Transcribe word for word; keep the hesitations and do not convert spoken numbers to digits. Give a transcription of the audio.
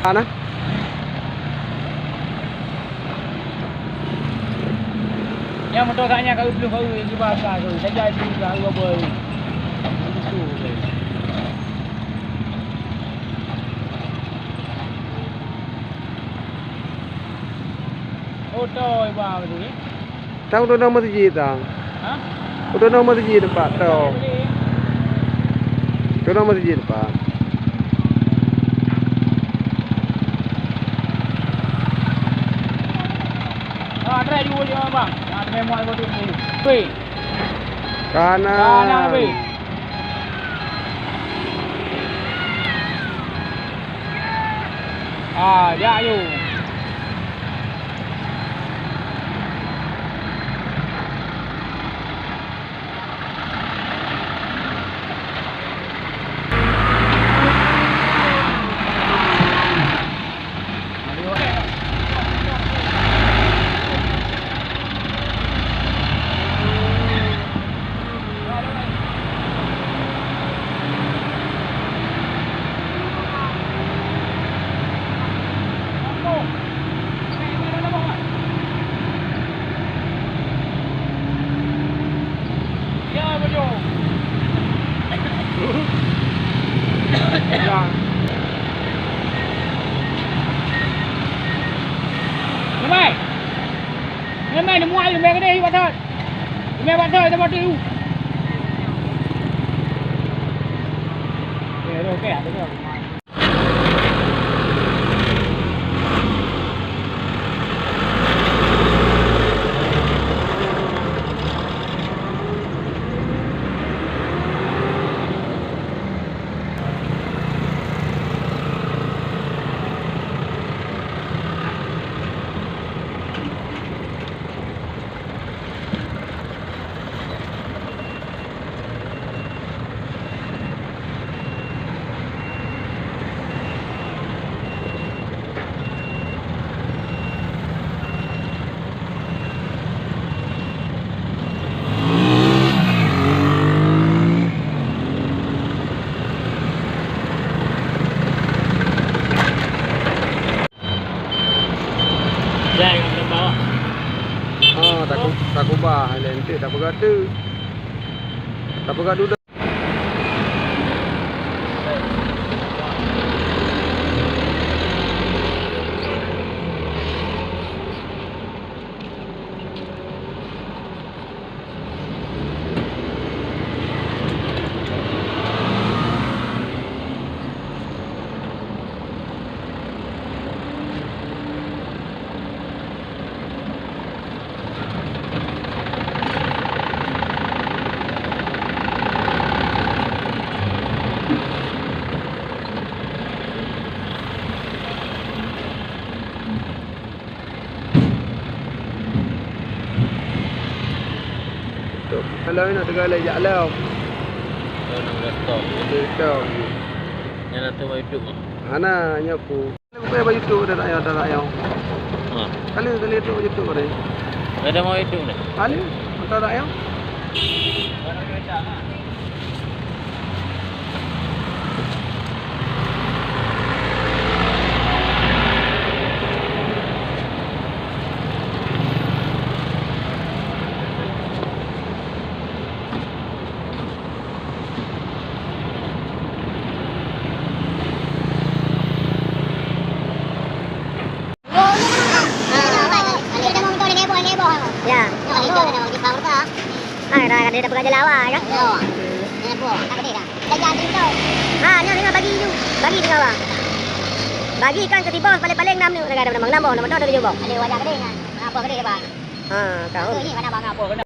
Mana? Nyang moto gak nyan ka eu, ka eu, ka eu, saja itu ka eu, apa eu. Itu. Moto iba betul ni. Tang, udah nama masjid, tang. Hah? Udah nama masjid tempat tu. Udah nama masjid tempat. Ah, try dulu dia, bang. Ah, try muat betul ni. Weh. Kanan. Kanan, weh. Ah, jak yuk. Nyamai! Nyamai, neumuai, nyamai keudeh, yue batat! Nyamai batat, nyamai batat, yue! Okey, okey, okey. Jai ngon leumbah. Oh, taku-, takubah, lé enteuk tapeugah teuk. Tapeugah dudoe. Kalau nak tegalai jak lom. Oh, nak stop. Stop. Nyan na teuma YouTube. Hana, nyoe ku. Leubeh bak YouTube dah tak payah, dah tak payah. Ha. Kali, kali YouTube, YouTube dah. Ada mau YouTube dah. Kali, tak payah. Ya. Ah, dah, dah, dah peugah jalawa, ya. Ha, nyan, nyan bagi tu. Bagi tu, kawan. Bagi kan keu si bos paling-paling enam ni. Dah, dah, dah, enam boh, enam boh, dah tujuh boh. Ha, kau.